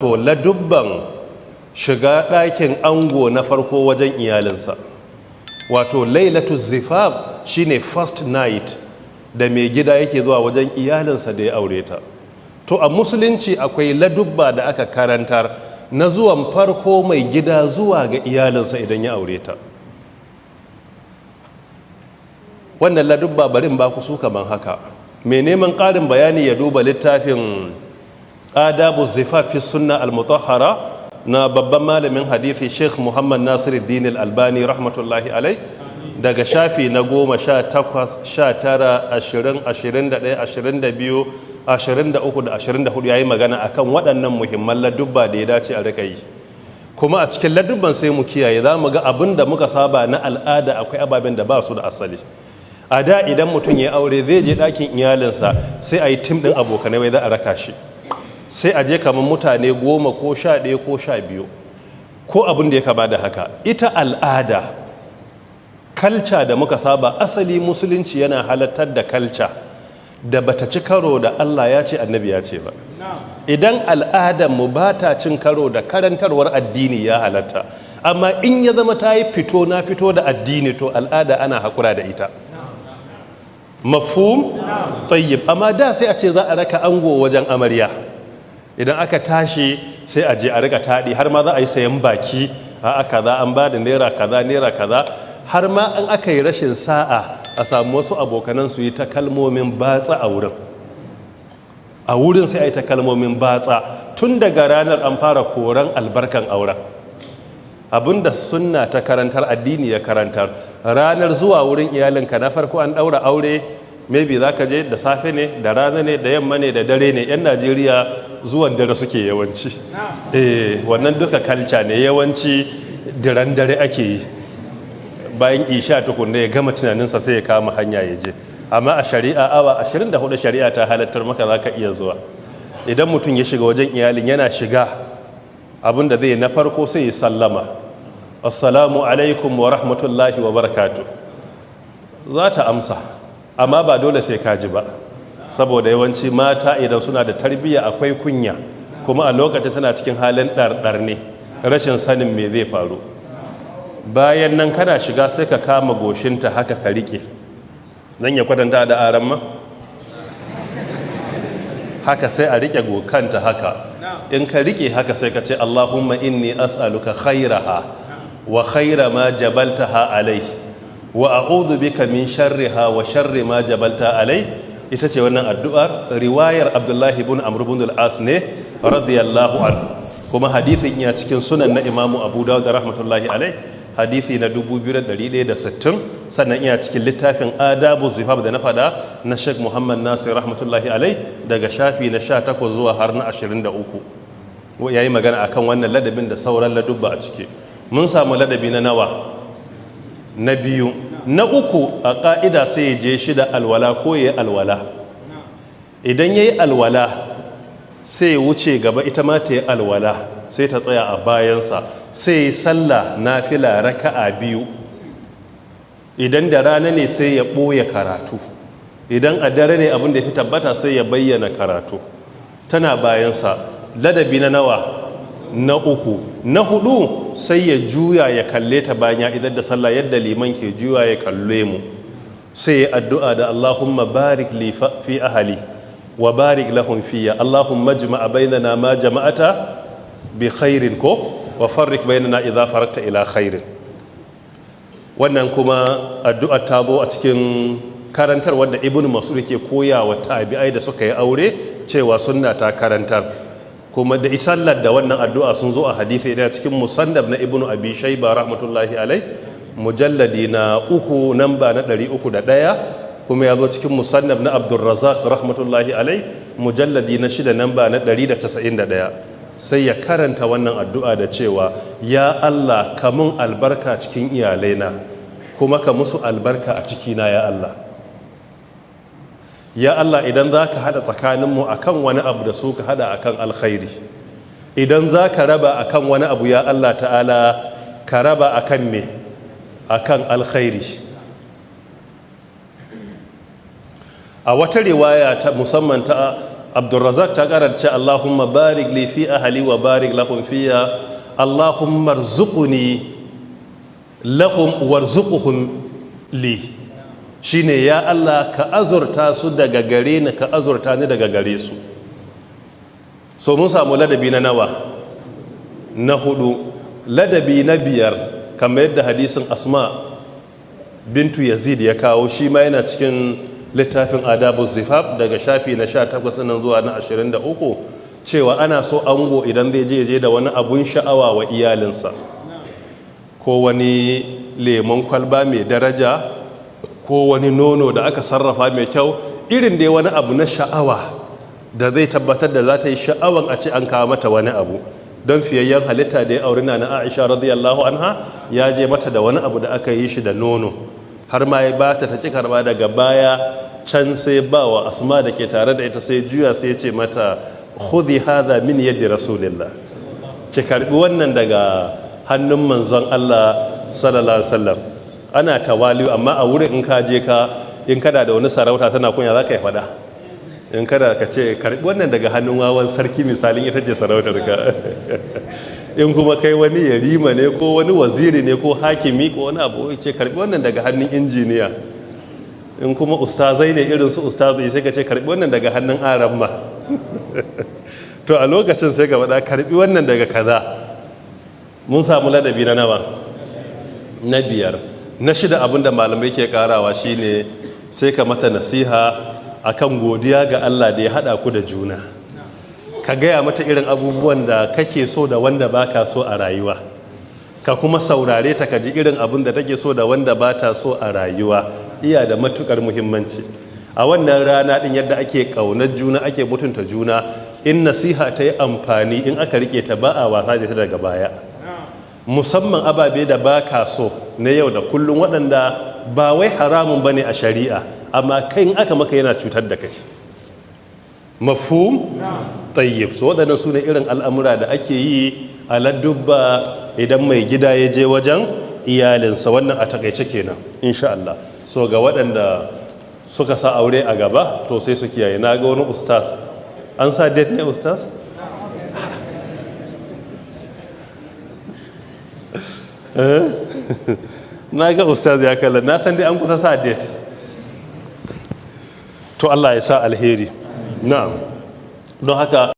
To, ladubban shiga ɗakin ango na farko wajen iyalinsa, wato lailatu zifaf, shine first night da mai gida yake zuwa wajen iyalinsa da ya aure ta. To, a musulunci akwai ladubba da aka karantar na zuwan farko mai gida zuwa ga iyalinsa idan ya aure ta. Wannan ladubba, barin ba ku su kaman haka. Mai neman ƙarin bayani ya duba littafin Adabu Zifaf fi Sunna al-Mutahhara na babban malamin hadithi Sheikh Muhammad Nasiruddin al-Albani rahmatullahi alai, daga shafi na 18, 19, 20, 21, 22, 23 da 24. Ya yi magana akan waɗannan muhimman ladubba da ya dace a riƙa yi. Kuma a cikin ladubban sai mu kiyaye, za mu ga abin da muka saba na al'ada, akwai ababen da ba su da asali. A da idan mutum ya aure zai je ɗakin iyalinsa, sai a yi team ɗin abokanai, wai za a raka shi. Sai a je kamar mutane 10 ko 11 ko 12 ko abin da ya kama da haka. Ita al'ada, culture da muka saba, asali musulunci yana halattar da culture da bata ci karo da Allah ya ce, annabi ya ce ba. Idan al'adar mu ba ta cin karo da karantarwar addini, ya halatta. Amma in ya zama ta yi fito na fito da addini, to al'ada ana haƙura da ita. Mafhum? Tayyib. Amma da sai a ce za a raka ango wajen amarya. Idan aka tashi sai a je a rika taɗi, har ma za a yi sayan baki, a kaza an ba da naira kaza, naira kaza. Har ma an aka yi rashin sa'a, a samu wasu abokanan su yi ta kalmomin batsa a wurin. A wurin sai a yi ta kalmomin batsa. Tun daga ranar an fara koran albarkan auren. Abinda sunna ta karantar, addini ya karantar, ranar zuwa wurin iyalinka na farko, an ɗaura aure, maybe za ka je da safe ne, da rana ne, da yamma ne, da dare ne. Yan Najeriya zuwan dare suke yawanci. Eh, wannan duka culture ne. Yawanci diran dare ake yi, bayan isha tukunna ya gama tunaninsa sai ya kama hanya ya je. Amma a shari'a, awa 24 shari'a ta halattar maka, za ka iya zuwa. Idan mutum ya shiga wajen iyalin, yana shiga, abinda zai na farko sai ya sallama, "Assalamu alaikum wa rahmatullahi wa barakatu." Za ta amsa, amma ba dole sai ka ji ba, saboda yawanci mata idan suna da tarbiyya akwai kunya, kuma a lokacin tana cikin halin ɗarɗar ne, rashin sanin me zai faru. Bayan nan kana shiga sai ka kama goshinta haka ka rike. Zan ya kwatanta da aran ma haka, sai a rike gokanta haka. In ka rike haka sai ka ce, "Allahumma inni as'aluka khairaha wa khaira ma jabaltaha alai, wa a'udhu bika min sharriha wa sharri ma jabalta alai." Ita ce wannan addu'ar. Riwayar Abdullahi ibn Amr ibn al-As ne radiyallahu anhu, kuma hadithin ya cikin sunan na Imamu Abu Dawud rahmatullahi alai, hadithi na 2160. Sannan iya cikin littafin Adabu Zifaf da na fada na Sheikh Muhammad Nasir rahmatullahi alai, daga shafi na 18 zuwa har na 23, ya yi magana akan wannan ladabin da sauran ladubba a ciki. Mun samu ladabi na nawa? Na biyu. Na uku, a ƙa'ida sai ya je shi da alwala ko ya yi alwala. Idan ya yi alwala sai ya wuce gaba, ita ma ta yi alwala, sai ta tsaya a bayansa, sai yi sallah nafila raka'a biyu. Idan da rana ne sai ya ɓoye karatu, idan a dare ne, abin da ya fi tabbata, sai ya bayyana karatu. Tana bayansa. Ladabi na nawa? Na uku. Na hudu, sai ya juya ya kalle ta bayan ya idar da sallah, yadda liman ke juya ya kalle mu. Sai ya addu'a da "Allahumma barik li fi ahli wa barik lahum fiyya, Allahumma jama'a bainana ma jama'ata bi khairin ko wa farrik bainana idza farakta ila khairin." Wannan kuma addu'a ta zo a cikin karantar wanda Ibn Mas'ud ke koya wa tabi'ai da suka yi aure, cewa sunna ta karantar. Kuma da sallar da wannan addu'a sun zo a hadisi da cikin Musannaf na Ibnu Abi Shayba rahmatullahi alai, mujalladi na 3, namba na 301. Kuma ya zo cikin Musannaf na Abdurrazzaq rahmatullahi alai, mujalladi na 6, namba na 191. Sai ya karanta wannan addu'a da cewa, "Ya Allah, kamun albarka cikin iyalaina, kuma ka musu albarka a cikina. Ya Allah, ya Allah, idan za ka haɗa tsakaninmu akan wani abu da su, ka haɗa akan alkhairi. Idan za ka raba akan wani abu, ya Allah ta'ala, ka raba akan me? Akan alkhairi." A wata riwaya ta musamman ta Abdulrazak ta karanta "Allahumma barik li fi ahli wa barik lahum fiya, Allahumma arzuqni lahum warzuqhum li." Shine, ya Allah, ka azurta su daga gare ni, ka azurta ni daga gare su. So mun samu ladabi na nawa? Na hudu. Ladabi na biyar, kamar yadda hadisin Asma bintu Yazid ya kawo, shi ma yana cikin littafin Adabu Zifaf, daga shafi na 18 nan zuwa na 23, cewa ana so ango idan zai je da wani abun sha'awa wa iyalinsa, ko wani lemon kwalba mai daraja, ko wani nono da aka sarrafa mai kyau, irin dai wani abu na sha'awa da zai tabbatar da za ta yi sha'awan a ce an kawo mata wani abu. Don fiyayyen halitta da ya auri na Aisha radiyallahu anha, ya je mata da wani abu da aka yi shi da nono, har ma ya bata, ta ci karba. Daga baya can sai ba wa Asma da ke tare da ita, sai juya sai ce mata, "Khudhi hadha min yadi Rasulillah," ki karbi wannan daga hannun manzon Allah sallallahu alaihi wasallam. Ana tawali'u, amma a wurin in ka je ka in kana da wani sarauta tana kunya, za ka yi fada. In kada ka ce, "Karbi wannan daga hannun wawan sarki," misalin ita ce sarautar ka. In kuma kai wani yarima ne, ko wani waziri ne, ko hakimi, ko wani abu, ce, "Karbi wannan daga hannun injiniya." In kuma ustazai ne irin su ustazai, sai ka ce, "Karbi wannan daga hannun aramma." To a lokacin sai ka faɗa, "Karbi wannan daga kaza." Mun samu ladabi na nawa? Na biyar. Na shida, abinda malamai ke karawa shine sai ka mata nasiha akan godiya ga Allah da ya hada ku da juna. Ka gaya mata irin abubuwan da kake so da wanda baka so a rayuwa, ka kuma saurare ta ka ji irin abin da take so da wanda ba ta so a rayuwa. Iya da matukar muhimmanci a wannan rana din, yadda ake kaunar juna, ake mutunta juna. In nasiha ta yi amfani, in aka rike ta, ba a wasa da ta daga baya, musamman ababe da ba ka so na yau da kullum, waɗanda ba wai haramun bane a shari'a, amma kai in aka maka yana cutar da kai. Mafhum? Tayyib. So waɗannan su ne irin al'amura da ake yi a ladubba idan mai gida ya je wajen iyalinsa. Wannan a takaice kenan, insha Allah. So ga waɗanda suka sa aure a gaba, to sai su kiyaye. Na ga wani ustaz, an sa date ne, ustaz? Na ga ustaz ya kalla, na san dai an kusa sa date. To Allah ya sa alheri. Na'am, don haka.